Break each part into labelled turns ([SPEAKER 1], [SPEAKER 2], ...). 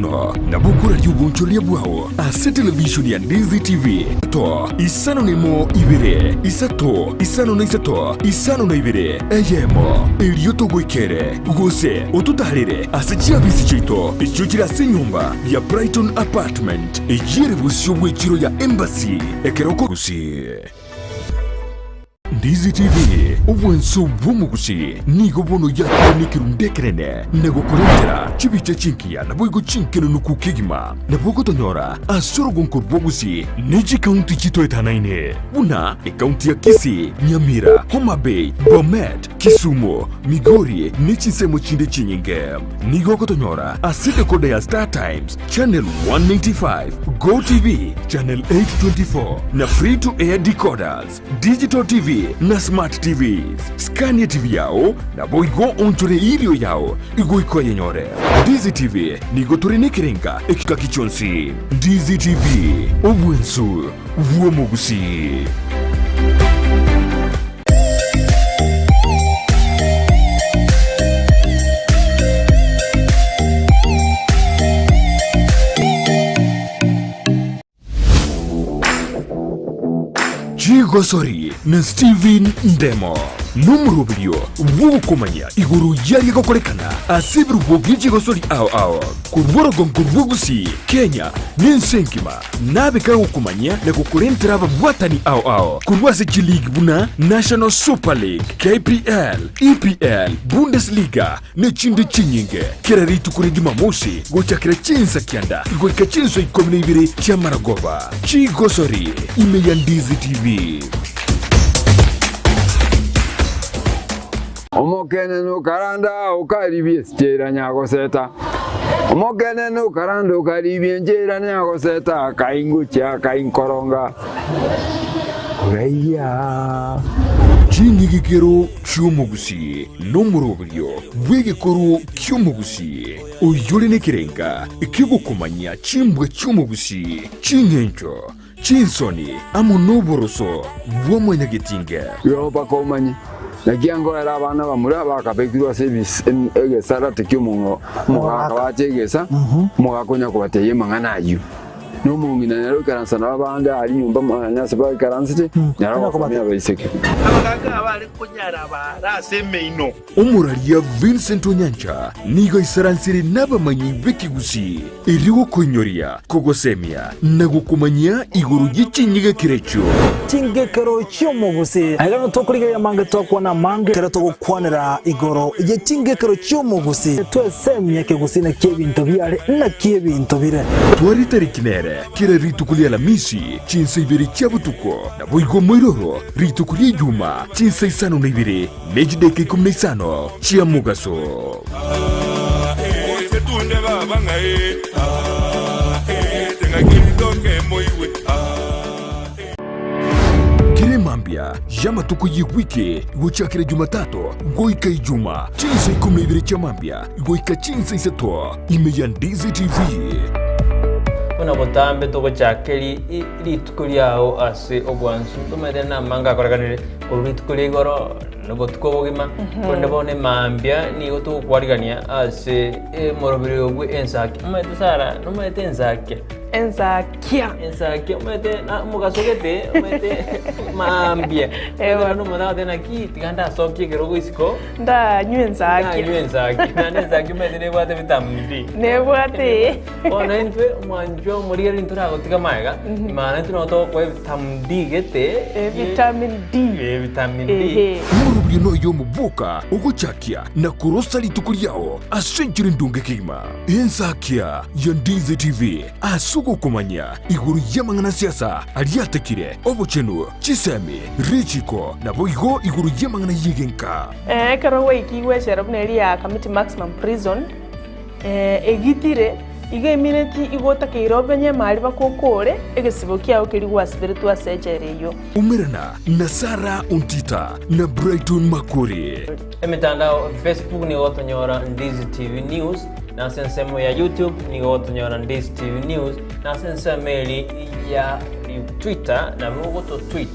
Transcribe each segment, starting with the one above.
[SPEAKER 1] Bono nabo okoraria obonchoreria bwao ase televishoni ya Ndizi TV to isano nemo ibere isato isano na isato isano na ibere eyemo erio togoikere gose ototarere ase chiabisi chiaito echio chire ase enyomba ya Brighton Apartment eyio ere bosio bw'echiro ya Embassy ekero Gusii. Ndizi TV, obwanso bw'omogusi, nigo bono yakire nekerundu ekenene na gokorentera chibicha chingiya naboigo chinkenenuku kegima. Nabo ogotonyora ase orogonko rw'ogusi ne chikaunti chitoetanaine buna ekaunti ya Kisii, Nyamira, Homa Bay, Bomet, Kisumu, Migori ne chinsemo chinde chinyinge. Nigo ogotonyora ase decoder ya Star Times, Channel 195, Go TV, Channel 824 na Free to Air decoders, Digital TV na Smart TVs. Scan TV yao naboigo onchore irio yao igoika oyenyore. Ndizi TV nigo tore nekerenga ekigaki chionsi. Ndizi TV, obwensu bw'omogusii. Chigosori na Stephen Ndemo nomoroberio bw'ogokomanya igoro y'aria gokorekana ase ebirubo bie chigosori ao ao korwa orogongo rwa Gusii, Kenya na ense engima. Nabe kagokomanyia na gokorentera ababwatani ao ao korwa ase chiligi buna National Super League, KPL, EPL, Bundesliga ne chinde chinyinge. Kera rituko ria Jumamosi gochakera chinsa kianda goika chinsa ikomi na ibere chi'amaragoba. Chigosori ime ya Ndizi TV.
[SPEAKER 2] Omokenene okaranda okaribia esichera nyagoseta, Omokenene okaranda okaribia enchera nyagoseta, Akaingochia akainkoronga koraigia.
[SPEAKER 1] Ching'igikero chi'omogusii nomoroberio bw'egekoro ki'omogusii, oyore nekerenga ki'ogokomanyia chimbwa chi'omogusii, ching'encho, Chinsoni amo noboroso bwa mwanyagetinge.
[SPEAKER 2] Igo mpaka omanye, naki angoera abana bamura bakabekirwe ase egesarate ki'omogaka bache egesa, omogaka onya kobatebia amang'ana ayio. Na omong'ina nere oikaransa nabo abande aria nyomba nonya ase baikaransete, nere ogosomia abaiseke.
[SPEAKER 3] Abagaaka abare konyara abaare ase emeino.
[SPEAKER 1] Omoraria Vincent Onyancha nigo aisaransire nabamanyi b'ekegusii erio gokoinyoria, kogosemia na gokomanyia igoro ye chinyigekero echio.
[SPEAKER 4] Chingekero chi'omogusii. Aiga nigo tokorigereria amange twakwana amange ekero togokwanera igoro ye chingekero chi'omogusii. Twesemie ekegusii naki ebinto biare naki ebinto bire.
[SPEAKER 1] Tware tariki nere kera rituko ria Alamisi chinsa ibere chia botuko, naboigo moiroro rituko ria Ijuma chinsa isano na ibere Ne chidaeka ikomi na isano chia mogaso. Kera emambia y'amatuko y'ewiki gochakera Jumatato goika Ijuma, chinsa ikomi na ibere chia mambia goika chinsa isato, ime ya Ndizi TV.
[SPEAKER 5] Buna botambe togochaka rituko riao ase obwansu, tomanyete namange akorekanire. Korwa rituko ria igoro na obotuko obogima, korende bono emambia nigo togokwarigania ase emoroberi obwe ensaki. Omanyete Sarah, nomanyete ensakia?
[SPEAKER 6] Ensakia.
[SPEAKER 5] Ensakia omanyete na omogaso gete, omanyete mambia.
[SPEAKER 6] Eeh bono.
[SPEAKER 5] Bono omonto agoteba naki tiga ndasokie ekerogo isiko,
[SPEAKER 6] Ndanywe ensakia.
[SPEAKER 5] ndanywe ensakia. Naende ensakia omanyete nebwate vitamin D.
[SPEAKER 6] Nebwate ee.
[SPEAKER 5] Bono intwe omwanchwa omorigereria ntoragotiga magega, maana intwe nabo togokoa evitamin D gete,
[SPEAKER 6] Eh, vitamin D.
[SPEAKER 5] Eh, vitamin D.
[SPEAKER 6] Ehe.
[SPEAKER 1] Omorobio noyo omoboka ogochakia na korosa rituko riao ase enchera endonge kegima. Ensakia ya Ndizi TV ase ogokomanya igoro y'amang'ana siasa aria atekire, obochenu, chisemi, richiko naboigo igoro y'amang'ana y'egenka.
[SPEAKER 6] Eh, ekero gwaikigwe echela buna eria ya Kamiti Maximum Prison, Egitire, igo emineti igo otakeire obenye emari bakokore egesibo kiao keria gwasiberetwe ase echela eyio.
[SPEAKER 1] Umerana na Sarah Ontita na Brighton Makori.
[SPEAKER 5] Emetandao Facebook nigo ogotonyora Ndizi TV News, na ase ensemo ya YouTube nigo ogotonyora Ndizi TV News, na ase ensemo eri ya Twitter nabo ogototweet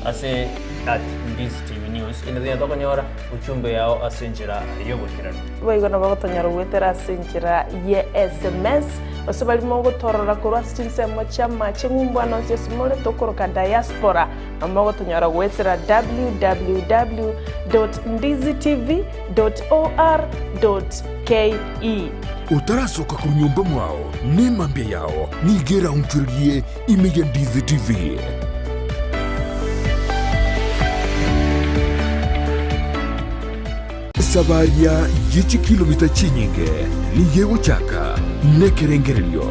[SPEAKER 5] ase at Ndizi TV News. Inde tonya tokonyora uchumbe yao ase enchera y'oboikeranu.
[SPEAKER 6] Boigo nabo gotonyora goetera ase enchera ye sms. Gose baria mogotorora korwa ase chinsemo chi'amache ng'umbu ane onsi ase more tokoroka diaspora, na mogotonyora goetera www dot ndizitv dot or dot ke.
[SPEAKER 1] Otarasoka korwa nyomba mwao, nemambia yao nigo eraonchorerie ime ya Ndizi TV. Esabaria ye chikilomita chinyinge nigo egochaka nekerengererio,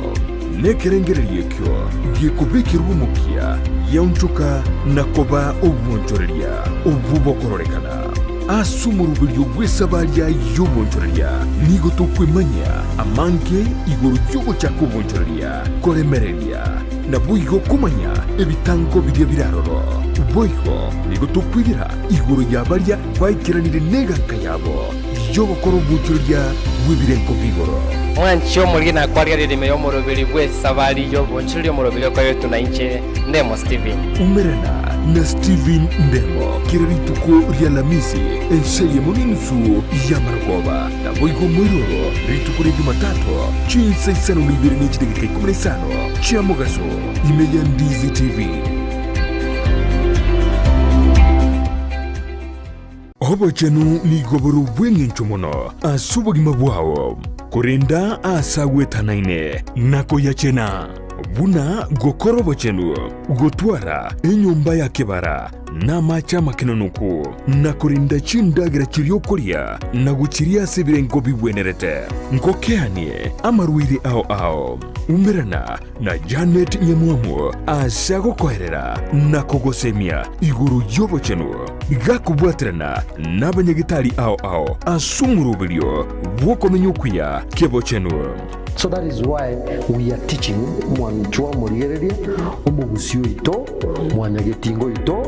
[SPEAKER 1] nekerengererio ekio gekobekerwa omokia giaonchoka na koba obwonchoreria obwo bokororekana. Ase omoroberio bw'esabaria y'obwonchoreria nigo tokwemanyia amange igoro y'ogochaka obwonchoreria, koremereria, naboigo komanya ebitango biria bire aroro. Boigo nigo tokwegera igoro ya baria baikeranire neganka yabo y'ogokora obwochoreria bw'ebirengo bi'igoro.
[SPEAKER 7] Mwanche omoriri na kwarigereria ime y'omoroberi bw'esabari y'obonchoreria omoroberi okoretwe na inche, Ndemo Stephen.
[SPEAKER 1] Umerana na Stephen Ndemo kera rituko ri'Alamisi ense eyemo n'enusu y'amarogoba, naboigo moiroro rituko ria Jumatatu chinsa isano na ibere ne chidageka ikomi na isano chia mogaso ime ya Ndizi TV. Obochenu nigo bore obw'engencho mono ase obogima bwao, korenda aase agwetanaine na koyachena, buna gokora obochenu, gotwara enyomba ya kebara na amache amakenonoku, na korenda chindagera chiria okoria na gochiria ase ebirengo bigwenerete. Ngokeanie amarwaire ao ao. Umerana na Janet Nyamwamu ase agokoerera na kogosemia igoro y'obochenu, gakobwaterana nabanyagetari ao ao ase omoroberio bw'okomenya okuya kebochenu.
[SPEAKER 8] So that is why we are teaching mwanchwa omorigereria omogusi oito mwanyagetinga oito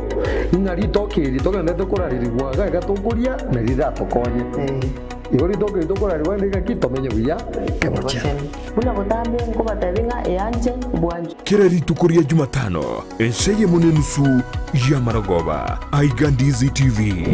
[SPEAKER 8] ing'a ritoke eri togenderete korarerigwa iga iga tokoria nari riratokonye. Igo ritoke eri tokorarigwa rende ng'aki tomenye buya kebochenu.
[SPEAKER 9] Buna botambe nkobatebia ng'a eanche bwanchwe.
[SPEAKER 1] Kera rituko ria Jumatano, ensa eyemo na enusu y'amarogoba, aiga Ndizi TV.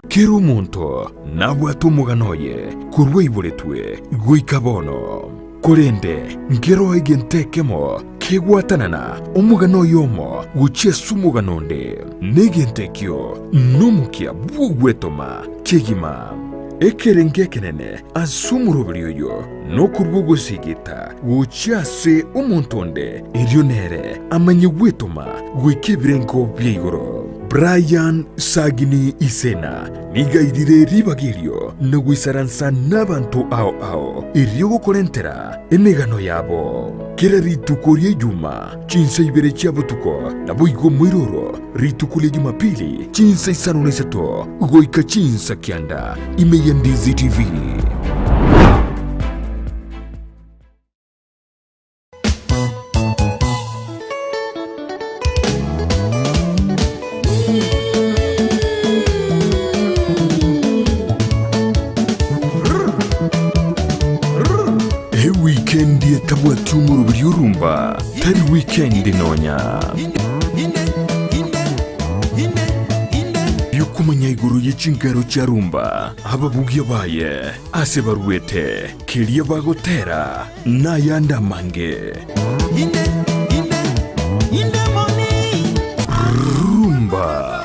[SPEAKER 1] Kera omonto nabwate omogano oye korwa aiboretwe goika bono. Korende nkeroo egento ekemo kegwatanana omogano oyomo gochia ase omogano onde, na egento ekio nomokia bw'ogwetoma kegima. Ekerengo ekenene ase omoroberi oyo nokorua ogosigita gochia ase omonto onde, erio nere amanye gwetoma goika ebirengo bia igoro. Brian Sagini Isena nigo airire ribaga erio na goisaransa nabanto ao ao erio gokorentera emegano yabo. Kera rituko ria Ijuma chinsa ibere chia botuko, naboigo moiroro rituko ria Jumapili chinsa isano na isato goika chinsa kianda ime ya Ndizi TV. Ewikendi etabwati omoroberi orumba tari wikendi nonya. Yokomanya igoro ye chingero chia rumba, ababugia baye, ase baruete, keria bagotera, nayande amange. Rumba.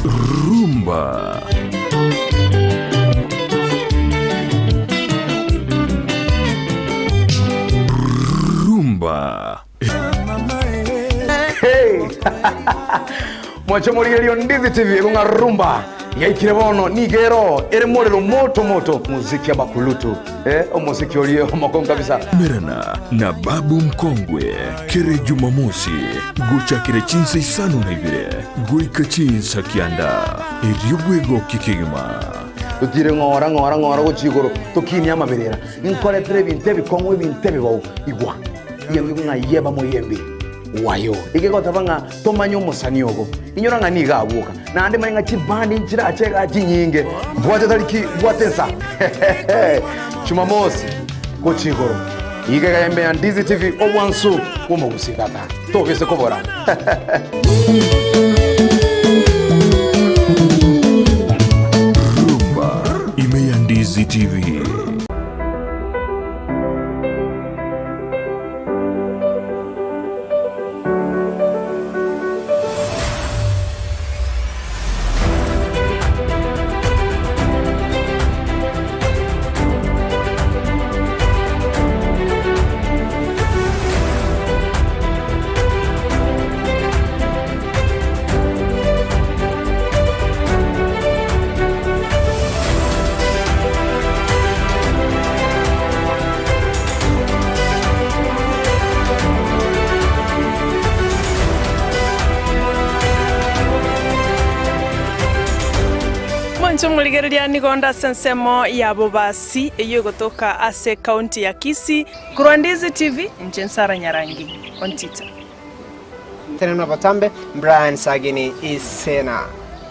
[SPEAKER 1] Rumba. Rumba.
[SPEAKER 10] Hey! Mwache morigererio Ndizi TV ng'a rumba yaikire bono nigo ero ere morero moto moto muziki abakulutu eh, omosiki orie omokongu kabisa.
[SPEAKER 1] Merana na Babu Mkongwe kere Jumamosi gochakera chinsa isano na ibere goika chinsa kianda erio bwegokie kegima.
[SPEAKER 10] Totire ng'ora ng'ora ng'ora gochia igoro tokinie amaberera Ninkoretere ebinto ebikong'u, ebinto ebibao. Igwa, yembe ng'a yeba moyembe wayo. Egegoteba ng'a tomanye omosani ogo. Inyora ng'a nigo abwoka. Naende manye ng'a chibandi nchirache igaa chinyinge. Bwate tariki, bwate ensa. Jumamosi, gochia igoro. Iga iga yembe ya Ndizi TV, obwansu bw'omogusii tata. Tobise kobora.
[SPEAKER 1] TV.
[SPEAKER 6] Mwanche omorigereria nigo onde ase ensemo ya Bobasi eyio egotoka ase ekaunti ya Kisii. Korwa Ndizi TV, inche Nsara Nyarangi, Ontita.
[SPEAKER 7] Tenena botambe, Brian Sagini Isena.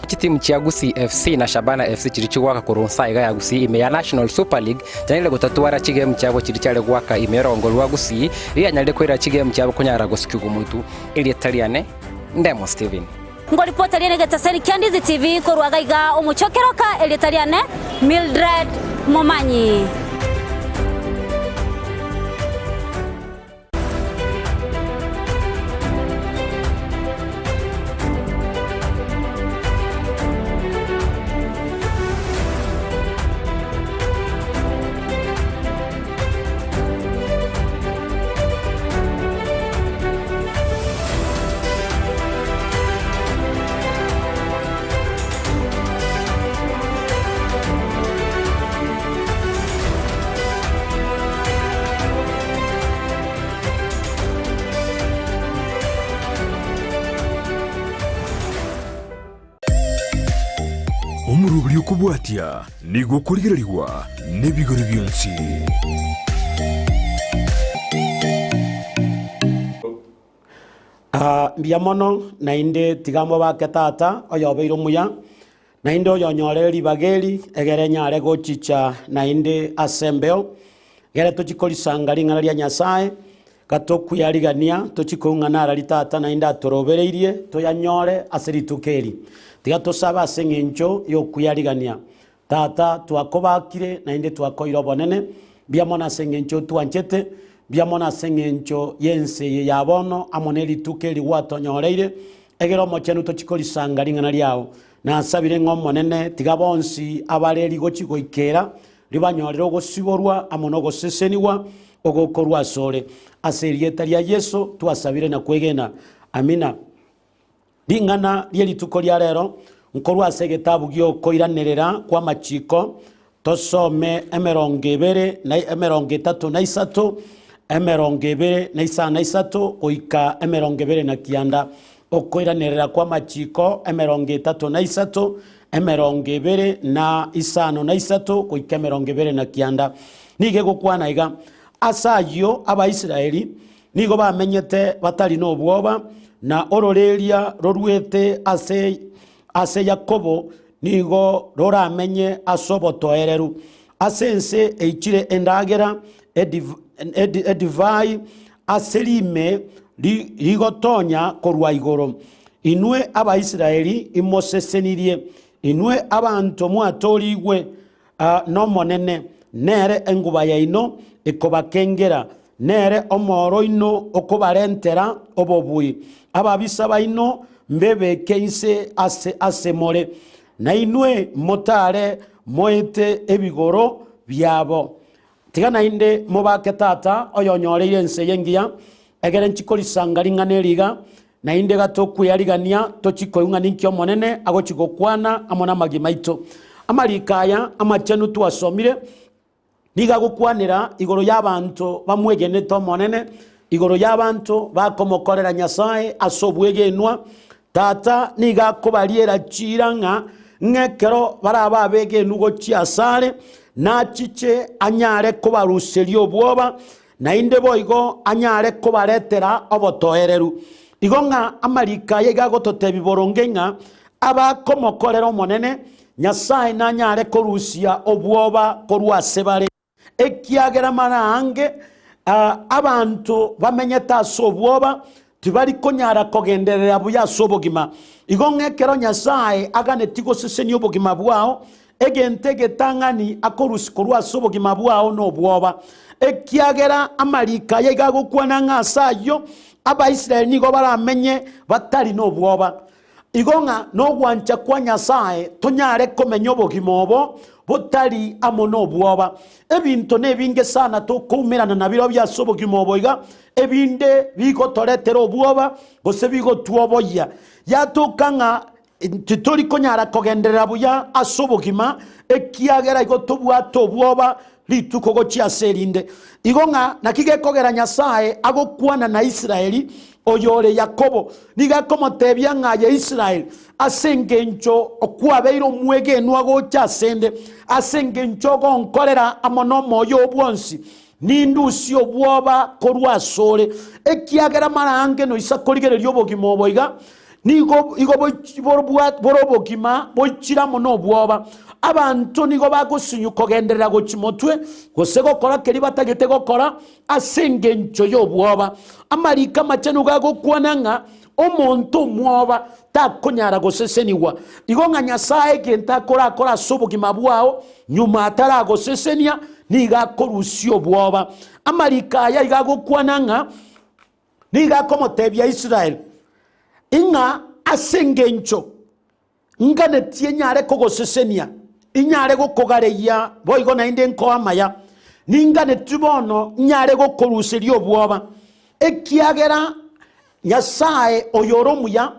[SPEAKER 7] Chitimu chia Gusii FC na Shabana FC chiria chigoaka korwa nsa iga ya Gusii ime ya National Super League chianyarire gotatwara chigemu chiabo chiria chiare goaka ime y'orongo rwa Gusii rianyarire koira chigemu chiabo konyara gosikigwa motu. Erieta riane Ndemo Steven.
[SPEAKER 11] Ngoripota riane egetaseri kia Ndizi TV korwa gaiga omochie o Keroka erieta riane Mildred Momanyi.
[SPEAKER 1] Omoroberi okobwatia nigo okorigererigwa nebigori bionsi.
[SPEAKER 12] Aa, mbuya mono, naende tiga mobake tata oyobeire omuya, naende oyonyorire ribaga eri, egere nyare gochicha naende ase embeo, egere tochie korisanga ring'ana ria Nyasae, gatokweyarigania tochie koung'ana arari tata naende atorobereirie toyanyore ase rituko eri. Tiga tosabe ase eng'encho yokweyarigania. Tata, twakobakire naende twakoire obonene, mbuya mono ase engencho otwanchete, mbuya mono ase engencho y'ense eye ya bono amo ne rituko eri gwatonyoreire, egere omochenu tochie korisanga ring'ana riao. Nasabire ng'a Omonene tiga bonsi abare rigochi goikera, ribanyorere ogosiborwa amo nogosesenigwa ogokorwa asore. Ase erieta ria Yeso twasabire na kwegena. Amina. Ring'ana rie rituko ria rero nkorwa ase egetabu gi'okoiranerera kw'amachiko, tosome emerongo ebere na emerongo etato na isato, emerongo ebere na isano na isato, goika emerongo ebere na kianda. Okoiranerera kw'amachiko emerongo etato na isato, emerongo ebere na isano na isato, goika emerongo ebere na kianda. Nigo egokwana iga, Ase ayio Abaisraeli Nigo bamenyete batari nobwoba, na ororeeria roruete ase ase Yakobo nigo roramenye ase obotoereru, ase ense eichire endagera, edivai, ase riime rigotonya korwa igoro. Inwe Abaisraeli imosesenirie, inwe abanto mwatoorigwe n'Omonene, nere enguba yaino ekobakengera, nere omoro oino okobarentera obobui. Ababisa baino mbebeke inse ase asemore, na inwe motare moete ebigoro biabo. Tiga naende mobake tata oyonyoreire ense eye engiya, egere nchi korisanga ring'ana eri iga, naende gatokwearigania tochi koigwa ng'a ninki Omonene agochi gokwana amo namagima aito. Amariko aya amachenu twasomire nigo agokwanera igoro y'abanto bamwegenete Omonene, igoro y'abanto bakomokorera Nyasae ase obwegenwa. Tata nigo akobariera chiira ng'a ng'ekero barabe abegenwa gochia asare, nachiche anyare kobaruseria obwoba, naende boigo anyare kobaretera obotoereru. Igo ng'a amariko aya iga agototebia boronge ng'a abakomokorera Omonene, Nyasae nanyare korusia obwoba korwa ase bare. Ekiagera mara aange abanto bamenyete ase obwoba tibari konyara kogenderera buya ase obogima. Igo ng'a ekero Nyasae aganetie gosesenia obogima bwao, Egento egetang'ani akorusia korwa ase obogima bwao nobwoba, ekiagera amariko aya iga agokwana ng'a ase ayio Abaisraeli nigo baramenye batari nobwoba. Igo ng'a nogwancha kwa Nyasae tonyare komenya obogima obo botari amo nobwoba. Ebinto nebinge sana tokoumerana nabirobio ase obogima obo iga, ebinde bigotoretera obwoba gose bigotwoboyia. Yatoka ng'a Titori konyara kogenderera buya ase obogima, ekiagera igo tobwate obwoba rituko gochia ase erinde. Igo ng'a naki gekogera Nyasae agokwana na Israeli, oyore Yakobo, nigo akomotebia ng'a aye Israeli, ase engencho okwabeire omwegenwa gocha asende, ase engencho ogonkorera amo nomoyo oo bwonsi, nindusie obwoba korwa asore, ekiagera mara ange noisa korigereria obogima obo iga, Nigo igo bore obogima boichire amo nobwoba. Abanto nigo bagosinyu kogenderera gochia motwe, gose gokora keria batagete gokora ase engencho y'obwoba. Amariko amachenu gagokwana ng'a omonto omwoba takonyara gosesenigwa. Igo ng'a Nyasae egento akorakore ase obogima bwao nyuma ataragosesenia nigo akorusia obwoba. Amariko aya igo agokwana ng'a Nigo akomotebia Israeli, ing'a ase engencho nganetie nyare kogosesenia, inyare gokogareyia boigo naende nkoe amaya, ninganetie bono nyare gokoruseria obwoba, ekiagera Nyasae oyore omuya,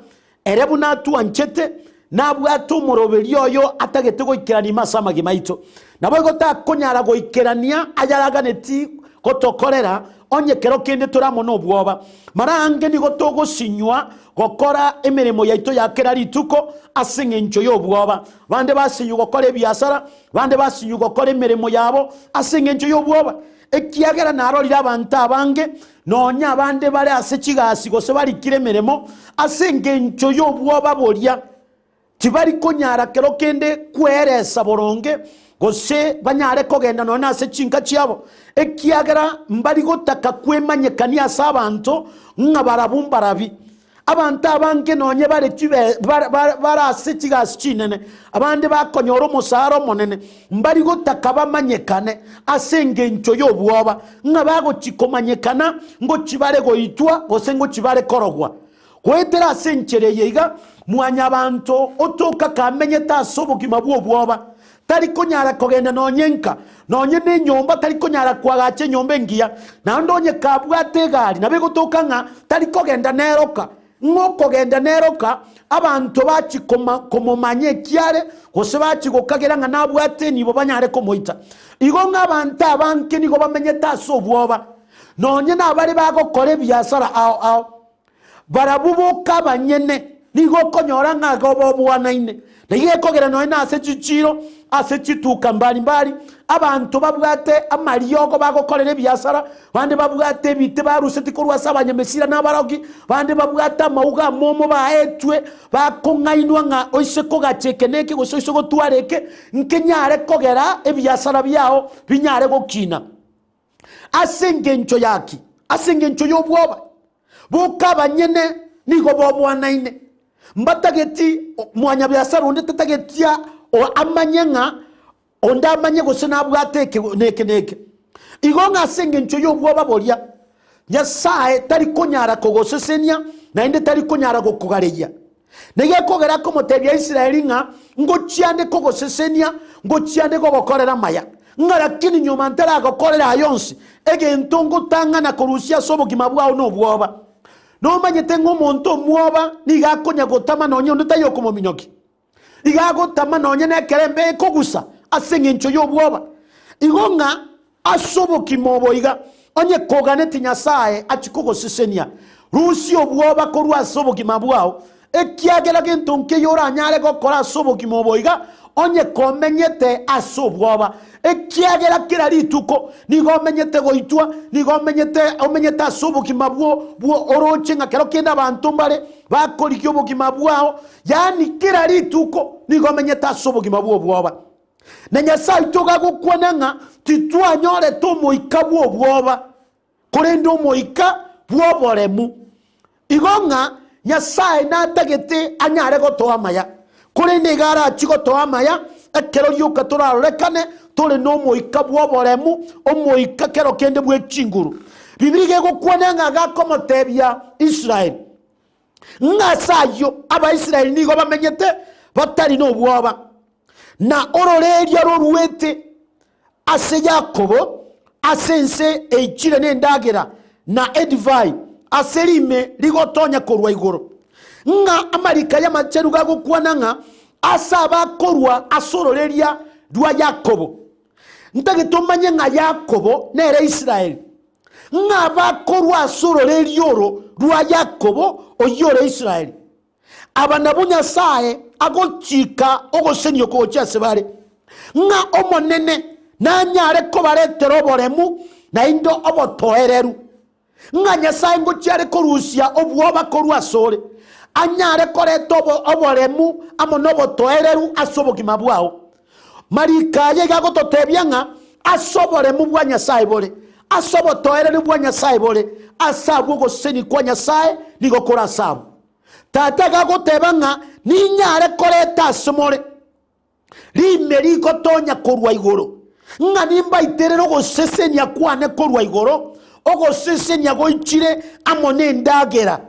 [SPEAKER 12] ere buna atwanchete, nabwate omoroberio oyo atagete goikerania ime ase amagima aito. Naboigo takonyara goikerania ayaraganeti gotokorera onye kero kende tore amo nobwoba. Mara aange nigo togosinywa gokora emeremo yaito ya kera rituko ase engencho y'obwoba. Bande basinywa gokora ebiasara, bande basinywa gokora emeremo yabo ase engencho y'obwoba. Ekiagera narorire abanto abange, nonya abande bare ase chigasi gose barikire emeremo, ase engencho y'obwoba boria, tibari konyara kero kende kweresa boronge, gose banyare kogenda nonya nase chinka chiabo, ekiagera mbari gotaka kwemanyekania ase abanto ng'a barabwo mbarabi. Abanto abange nonye bare chibe bare bare bare ase chigasi chinene, abande bakonyora omosara omonene, mbari gotaka bamanyekane ase engencho y'obwoba, ng'a bagochi komanyekana ngochi bare goitwa gose ngochi bare korogwa. Goetera ase enchera eye iga, mwanyabanto otoka kamenyete ase obogima bw'obwoba, Tari konyara kogenda nonye nka, nonye nenyomba tari konyara koagacha enyomba engiya, naende onye kabwate egari nabo egotoka ng'a tari kogenda neroka, ng'a okogenda neroka abanto bachi koma komomanya ekiare gose bachi gokagera ng'a nabwate enibo banyare komoita. Igo ng'a abanto abange nigo bamenyete ase obwoba, nonye nabare bagokora ebiasara ao ao. Barabwo boka abanyene nigo okonyora ng'a igo bobwanaine, na igo ekogera nonya nase chichiiro, ase chituka mbari mbari, abanto babwate amariogo bagokorera ebiasara, bande babwate ebite baruseti korwa ase abanyamesira na abarogi, bande babwate amauga amomo baetwe, bakong'ainwa ng'a oise kogacha eke na eke gose oise gotwara eke, nkenyare kogera ebiasara biao binyare gokina. Ase engencho yaki? Ase engencho y'obwoba. Boka abanyene nigo bobwanaine. Mbatageti mwanyabiasara onde tatageti amanye ng'a onde amanye gose nabwate eke na eke na eke. Igo ng'a ase engencho y'obwoba boria, Nyasae tari konyara kogosesenia naende tari konyara gokogareyia. Nigo ekogera akomotebia Israeli ng'a ngochiande kogosesenia, ngochiande gogokorera amaya, ng'a lakini nyuma ntaragokorera aya onsi, egento ngotang'ana korusia ase obogima bwao nobwoba. Nomanyete ng'a omonto omwoba nigo akonya gotama nonya onde taiyo okomominyokia. Igo agotama nonya nekero embe ekogusa ase engencho y'obwoba. Igo ng'a ase obokima obo iga, onye koganeti Nyasae achie kogosesenia, rusia obwoba korwa ase obogima bwao, ekiagera gento nkeiyo oranyare gokora ase obogima obo iga, onye komenyete ase obwoba. Ekiagera kera rituko nigo omenyete goitwa, nigo omenyete omenyete ase obogima bwo bwo oroche ng'a kero kende abanto mbare bakorigia obogima bwao, Yaani kera rituko nigo omenyete ase obogima bw'obwoba. Na Nyasae oito iga agokwana ng'a titwanyorete omoika bw'obwoba, korende omoika bw'oboremu. Igo ng'a Nyasae natagete anyare gotoa amaya, korende iga arachie gotoa amaya. Ekero rioka torarorekane tore nomoika bw'oboremu, omoika kero kende bwe chinguru. Bibilia iga egokwana ng'a gakomotebia Israeli, ng'a ase ayio Abaisraeli nigo bamenyete batari nobwoba, na ororeeria roruete ase Yakobo ase ense eichire nendagera na edivai, ase riime rigotonya korwa igoro. Ng'a amariko ay'amachenu gagokwana ng'a ase abakorwa ase ororeria rwa Yakobo. Ntagete omanye ng'a Yakobo nere Israeli, ng'a abakorwa ase ororeria oro rwa Yakobo oyio ore Israeli. Aba nabwo Nyasae agochika ogosenia oko gochia ase bare, ng'a Omonene nanyare kobaretera oboremu naende obotoereru, ng'a Nyasae ngochia are korusia obwoba korwa asore, anyare koreta oboremu amo nobotoereru ase obogima bwao. Mariko aya iga agototebia ng'a ase oboremu bwa Nyasae bore, ase obotoereru bwa Nyasae bore, ase abwo ogosesenia kwa Nyasae nigo kore ase abwo. Tata iga agoteba ng'a ninyare koreta ase more riime rigotonya korwa igoro, ng'a nimbaiterere ogosesenia kwane korwa igoro, ogosesenia goichire amo nendagera.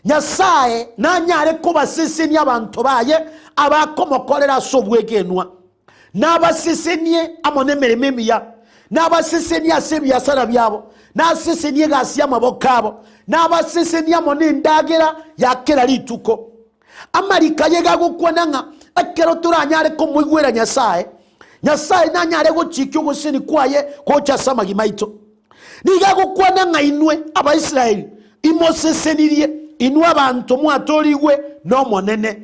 [SPEAKER 12] Nyasae nanyare kobasesenia abanto baye abakomokorera ase obwegenwa. Nabasesenie amo nemeremo emiya, nabasesenie ase ebiasara biabo, nasesenie egasi y'amaboko abo, nabasesenie amo nendagera ya kera rituko. Amariko aye iga agokwana ng'a ekero toranyare komoigwera Nyasae, Nyasae nanyare gochikia ogosesenia kwaye gocha ase amagima aito. Nigo agokwana ng'a inwe Abaisraeli imosesenirie, inwe abanto mwatorigwe n'Omonene.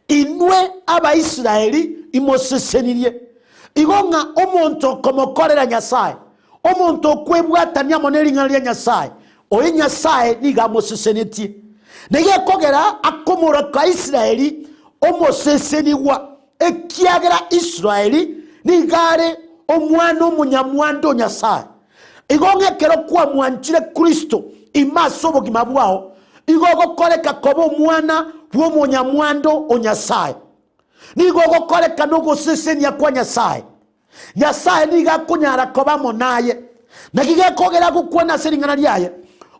[SPEAKER 12] Inwe Abaisraeli imosesenirie. Igo ng'a omonto okomokorera Nyasae, omonto okwebwatania amo nering'ana ria Nyasae, oyo Nyasae nigo amosesenetie. Nigo ekogera akomoroka Israeli omosesenigwa, ekiagera Israeli nigo are omwana omonyamwando o Nyasae. Igo ng'a ekero kwamwanchire Kristo ime ase obogima bwao, igo ogokoreka koba omwana bw'omonyamwando o Nyasae. Nigo ogokoreka nogosesenia kwa Nyasae. Nyasae nigo akonyara koba amo naye. Naki gekogera agokwana ase ring'ana riaye,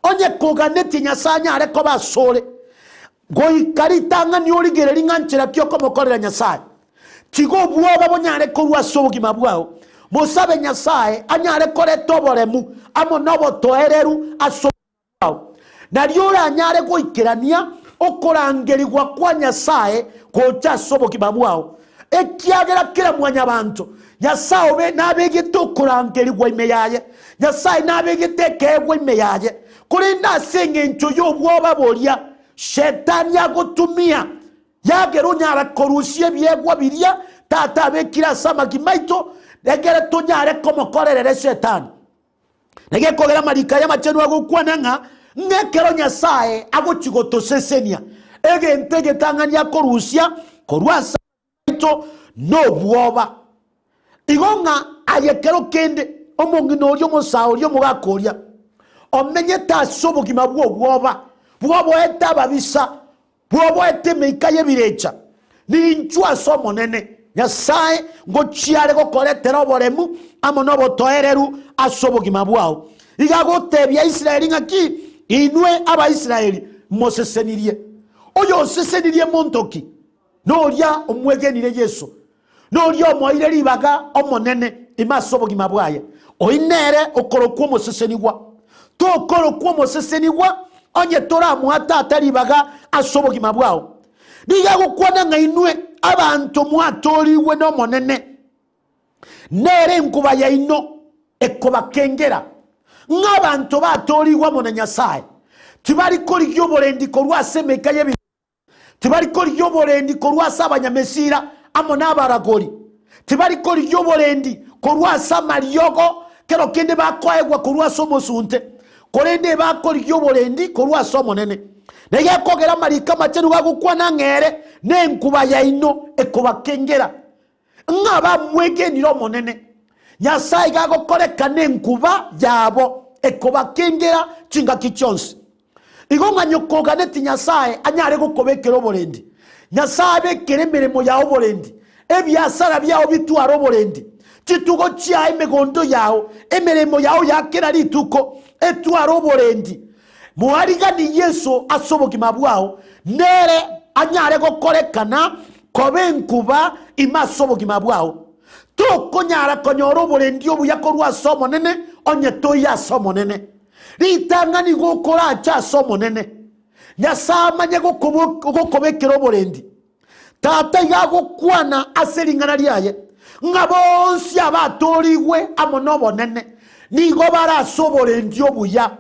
[SPEAKER 12] onye koganetie Nyasae anyare koba asore, goika ritang'ani origererie ng'a nchera ki okomokorera Nyasae. Tiga obwoba bonyare korwa ase obogima bwao. Mosabe Nyasae anyare koreta oboremu amo nobotoereru ase obogima bwao, nario oranyare goikerania okorangerigwa kwa Nyasae gocha ase obogima bwao. Ekiagera kera mwanyabanto, Nyasae obe nabegete okorangerigwa ime yaye, Nyasae nabegete ekeegwa ime yaye, korende ase engencho y'obwoba boria Shetani agotumia, Yagera onyara korusia ebiegwa biria Tata abekire ase amagima aito, ekere tonyare komokorera ere Shetani. Naki ekogera amariko aya amachenu agokwana ng'a ng'a ekero Nyasae agochia gotosesenia, egento egetang'ani akorusia korwa ase amagima aito nobwoba. Igo ng'a aye kero kende omong'ina oria omosae oria omogaka oria omenyete ase obogima bw'obwoba, bwoboete ababisa, Bwoboete emeika y'ebirecha, ninchwe ase Omonene Nyasae ngochiare gokoretera oboremu amo nobotoereru ase obogima bwao. Iga agotebia Israeli ng'aki, Inwe Abaisraeli, mosesenirie. Oyosesenirie monto ki? Noria omwegenire Yeso, noria omoeire ribaga Omonene ime ase obogima bwaye. Oyio nere okorokwa omosesenigwa. Tokorokwa omosesenigwa onye toramoa Tata ribaga ase obogima bwao. Nigo agokwana ng'a inwe abanto mwatoorigwe n'Omonene, nere enkuba yaino ekobakengera, ng'a abanto batoorigwe amo na Nyasae tibari korigia oborendi korwa ase emeika y'ebibe. Tibari korigia oborendi korwa ase abanyamesira amo nabaragori. Tibari korigia oborendi korwa ase amariogo kero kende bakoegwa korwa ase omosunte, korende ebakorigia oborendi korwa ase Omonene. Na iga ekogera amariko amachenu gagokwana ng'a ere nenkuba yaino ekobakengera, ng'a bamwegenire Omonene. Nyasae iga agokoreka nenkuba yabo ekobakengera chingaki chionsi. Igo ng'a nyokoganeti Nyasae anyare gokobekera oborendi. Nyasae abekere emeremo yao oborendi.
[SPEAKER 13] Ebiasara biao bitware oborendi, chitugo chiao, emegondo yao, emeremo yao ya kera rituko etware oborendi. Moariganie Yeso ase obogima bwao, nere anyare gokorekana koba enkuba ime ase obogima bwao. Tokonyara konyora oborendi obuya korwa ase Omonene onye toiyo ase Omonene. Ritang'ani gokorache ase Omonene, Nyasae amanye gokobekera oborendi. Tata iga agokwana ase ring'ana riaye, ng'a bonsi abatoorigwe amo nobonene nigo bare ase oborendi obuya.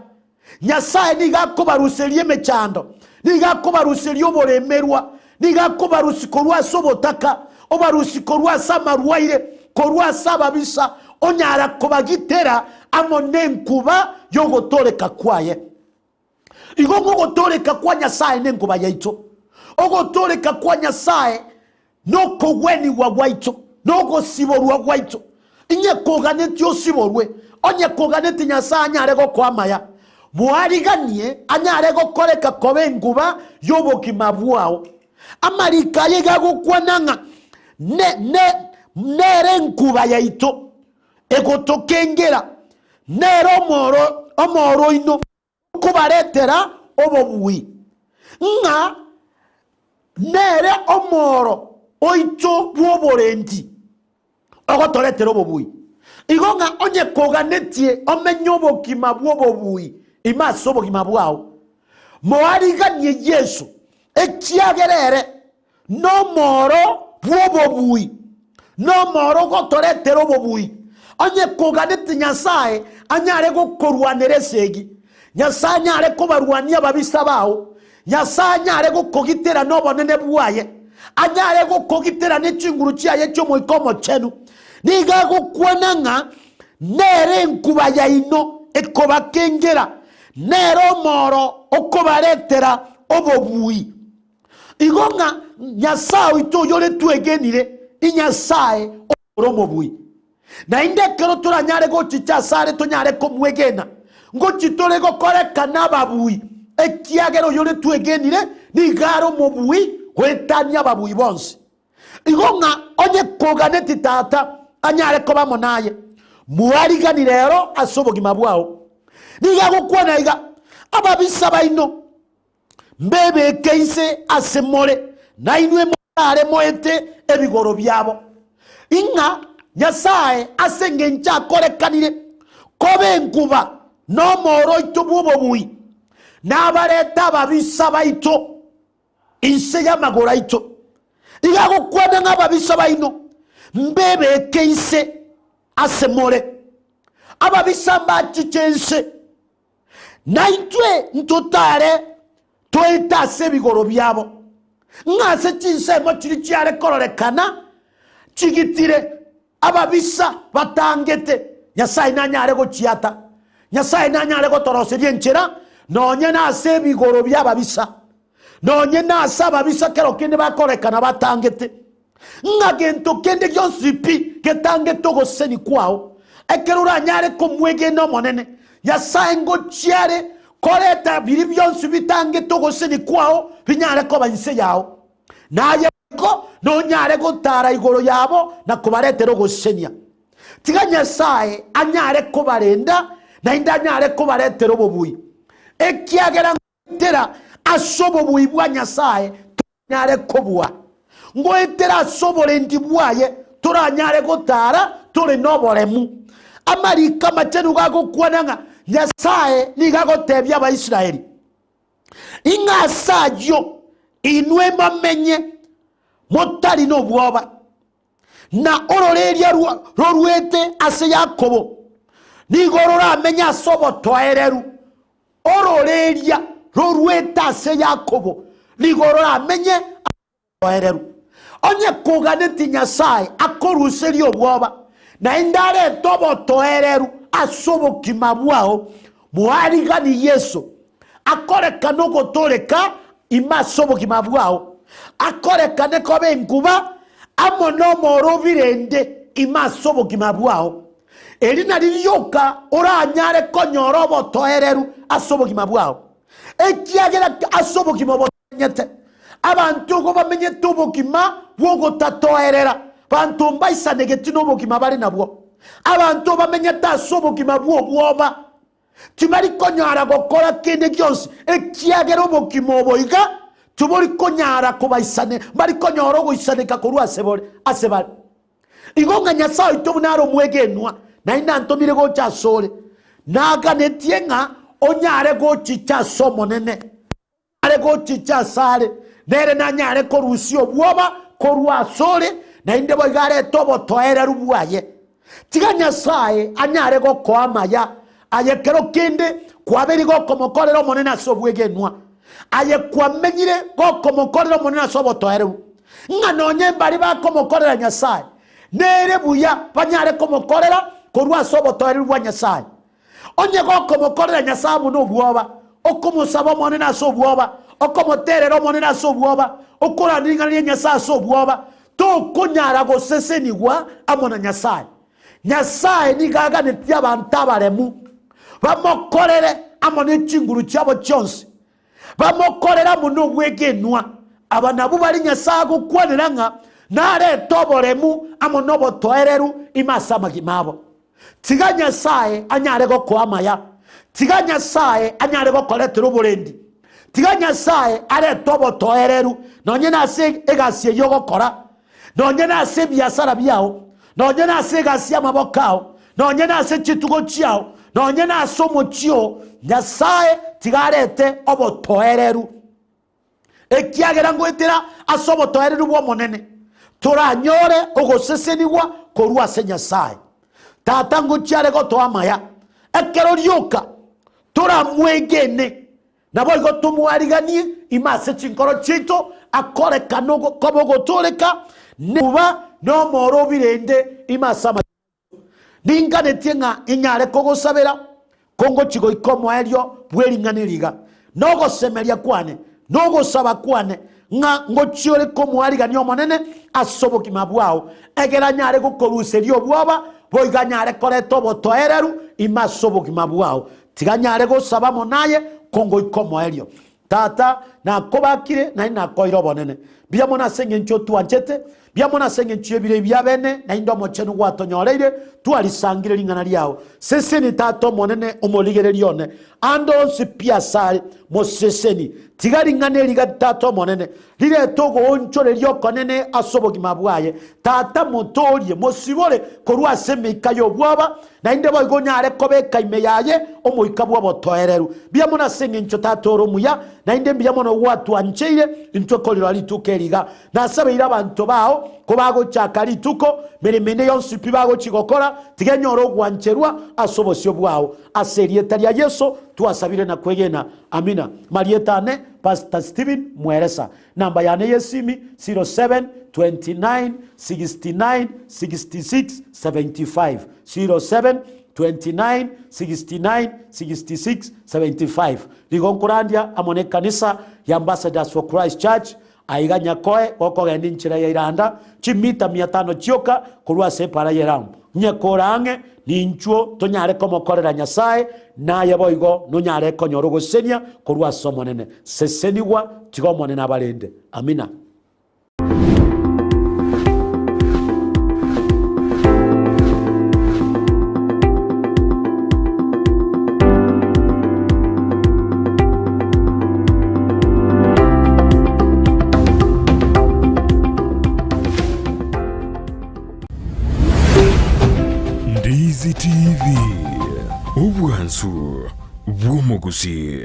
[SPEAKER 13] Nyasae nigo akobaruseria emechando, nigo akobaruseria oboremerwa, nigo akobarusia korwa ase obotaka, obarusia korwa ase amarwaire, korwa ase ababisa, onyara kobagitera amo nenkuba y'ogotooreka kwaye. Igo ng'ogotooreka kwa Nyasae nenkuba yaito. Ogotooreka kwa Nyasae nokogwenigwa gwaito, nogosiborwa gwaito. Inye koganetie osiborwe, onye koganetie Nyasae anyare gokoa amaya, moariganie anyare gokoreka koba enkuba y'obogima bwao. Amariko aya iga agokwana ng'a ne, ne, nere enkuba yaito egotokengera, nere omoro, omoro oino okobaretera obobui, ng'a nere omoro oito bw'oborendi ogotoretera obobui. Igo ng'a onye koganetie omenye obogima bw'obobui ime ase obogima bwao, moariganie Yeso, ekiagera ere nomoro bw'obobui, nomoro ogotoretera obobui. Onye koganeti Nyasae anyare gokorwanera esegi, Nyasae anyare kobarwania ababisa bao, Nyasae anyare gokogitera nobonene bwaye, anyare gokogitera ne chinguru chiaye chi'Omoika Omochenu. Nigo agokwana ng'a nere enkuba yaino ekobakengera, nere omoro okobaretera obobui. Igo ng'a Nyasae oito oyore twegenire, Inyasae ore omobui. Naende ekero toranyare gochicha asare tonyare komwegena, ngochi tore gokorekana ababui, ekiagera oyore twegenire nigo are omobui goetania ababui bonsi. Igo ng'a onye koganeti Tata anyare koba amo naye, mwarigani rero ase obogima bwao. Nigo agokwana iga, Ababisa baino mbebeke inse ase more, na inwe morare moete ebigoro biabo. Ing'a Nyasae ase engencho akorekanire koba enkuba na omoro oito bw'obobui, nabarete ababisa baito inse y'amagoro aito. Iga agokwana ng'a ababisa baino mbebeke inse ase more, ababisa mbachiche inse. Na intwe ntotare toete ase ebigoro biabo, ng'a ase chinsemo chiria chiare kororekana chigitire, ababisa batangete, Nyasae nanyare gochiata, Nyasae nanyare gotoroseria enchera nonye nase ebigoro bi'ababisa, nonye nase ababisa kero kende bakorekana batangete. Ng'a gento kende gionsi pi getangete ogoseseni kwao, ekero oranyare komwegena Omonene Nyasae ngochia are koreta biria bionsi bitangete ogoseseni kwao binyare koba inse yao. Naye boigo nonyare gotara igoro yabo na kobaretera ogosesenia. Tiga Nyasae anyare kobarenda naende anyare kobaretera obobui, ekiagera ngoetera ase obobui bwa Nyasae Nyare kobua. Ngoetera ase oborendi bwaye toranyare gotaara tore noboremu. Amariko amachenu gagokwana ng'a Nyasae nigo agotebia Abaisraeli, Ing'a ase ayio inwe momenye motari nobwoba, na ororeria roruete ase Yakobo nigo roramenye ase obotoereru. Ororeria roruete ase Yakobo nigo roramenye ase obotoereru. Onye koganeti Nyasae akoruserie obwoba, naende arente obotoereru ase obogima bwao, moarigani Yeso, akorekane ogotooreka ime ase obogima bwao, akorekane koba enkuba amo nomoro obirende ime ase obogima bwao. Eri nario rioka oranyare konyora obotoereru ase obogima bwao, ekiagera ase obogima obo tomenyete, abanto igo bamenyete obogima bw'ogotatoerera. Banto mbaisanegeti nobogima bare nabwo. Abanto bamenyete ase obogima bw'obwoba tibari konyara gokora kende gionsi, ekiagera obogima obo iga tibori konyara kobaisane, mbari konyora ogoisaneka korwa ase bore ase bare. Igo ng'a Nyasae oito buna are omwegenwa, naende nantomire gocha asore, naganetie ng'a onyare gochicha ase Omonene. Are gochicha asare, nere nanyare korusia obwoba korwa asore, naende boigo arete obotoereru bwaye. Tiga Nyasae anyare gokoa amaya aye kero kende kwabeire gokomokorera Omonene ase obwegenwa, aye kwamenyire gokomokorera Omonene ase obotoereru, ng'a nonye mbaria bakomokorera Nyasae, nere buya banyare komokorera korwa ase obotoereru bwa Nyasae. Onye gokomokorera Nyasae amo nobwoba, okomosaba Omonene ase obwoba, okomoterera Omonene ase obwoba, okoranda ring'ana ria Nyasae ase obwoba, tokonyara gosesenigwa amo na Nyasae. Nyasae nigo aganetie abanto abaremu bamokorere amo ne chinguru chiabo chionsi, bamokorere amo nobwegenwa. Aba nabwo baria Nyasae agokwanera ng'a narete oboremu amo nobotoereru ime ase amagima abo. Tiga Nyasae anyare gokoa amaya. Tiga Nyasae anyare gokoretera oborendi. Tiga Nyasae arete obotoereru nonye nase egasi eyio ogokora, nonye nase ebiasara biao, nonye nase egasi y'amaboko ao, nonye nase chitugo chiao, nonye nase omochie oo. Nyasae tiga arete obotoereru. Ekiagera ngoetera ase obotoereru bw'Omonene toranyore ogosesenigwa korwa ase Nyasae. Tata ngochia are gotoa amaya, ekero rioka toramwegene, naboigo tomwariganie ime ase chinkoro chiaito, akorekane koba ogotooreka, nekuba nomoro obirende ime ase amatuko. Ninganetie ng'a inyare kogosabera, kongochia goika omoerio bw'ering'ana eri iga, na ogosemeria kwane, na ogosaba kwane, ng'a ngochie ore komoarigania Omonene ase obogima bwao, egere anyare gokoruseria obwoba, boigo anyare koreta obotoereru ime ase obogima bwao. Tiga nyare gosaba amo naye kongoika omoerio. Tata, nakobakire, naende nakoeire obonene. Mbuya mono ase engencho otwanchete, mbuya mono ase engencho y'ebiro ebi bia bene, naende omochenu gwatonyoreire, twarisangire ring'ana riao. Seseni Tata Omonene, omorigereria one, ande onsi pi asare, moseseni. Tiga ring'ana eri gati Tata Omonene, rirete ogoonchoreria okonene ase obogima bwaye. Tata, motoorie, mosibore korwa ase emeika y'obwoba, naende boigo onyare kobeka ime yaye omoika bw'obotoereru. Mbuya mono ase engencho Tata ore omuya, naende mbuya mono gwatwancheire intwe korirora rituko eri iga. Nasabeire abanto bao kobagochaka rituko, meremo ende yonsi pi bagochia gokora, tiga enyore ogwancherwa ase obosio bwao. Ase erieta ria Yeso twasabire na kwegena. Amina. Marieta ane, Pastor Stephen Mweresa. Namba yane y'esimi, 07 29 69 66 75, 07 29 69 66 75. Nigo nkorandia amo n'ekanisa ya Ambassadors for Christ Church aiga Nyakoe gokogenda enchera ya Iranda, chimita mia tano chioka korwa ase epaara y'Elamu. Onye kore ang'e ninchwo tonyare komokorera Nyasae, naye boigo nonyare konyora ogosesenia korwa ase Omonene. Sesenigwa, tiga Omonene abarende. Amina.
[SPEAKER 1] Ndizi TV, obwansu bw'omogusii.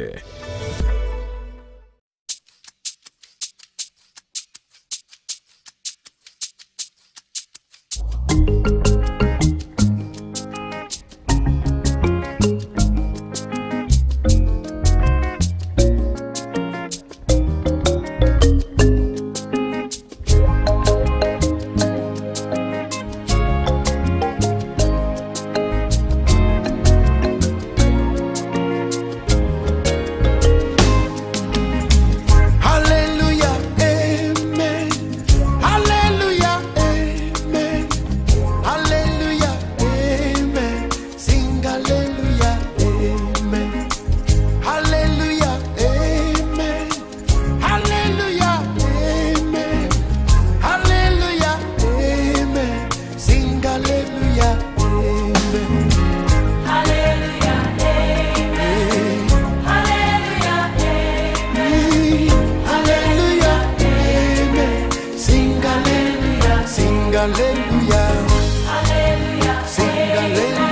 [SPEAKER 14] Hallelujah, amen. Hallelujah, amen. Sing hallelujah. Sing hallelujah.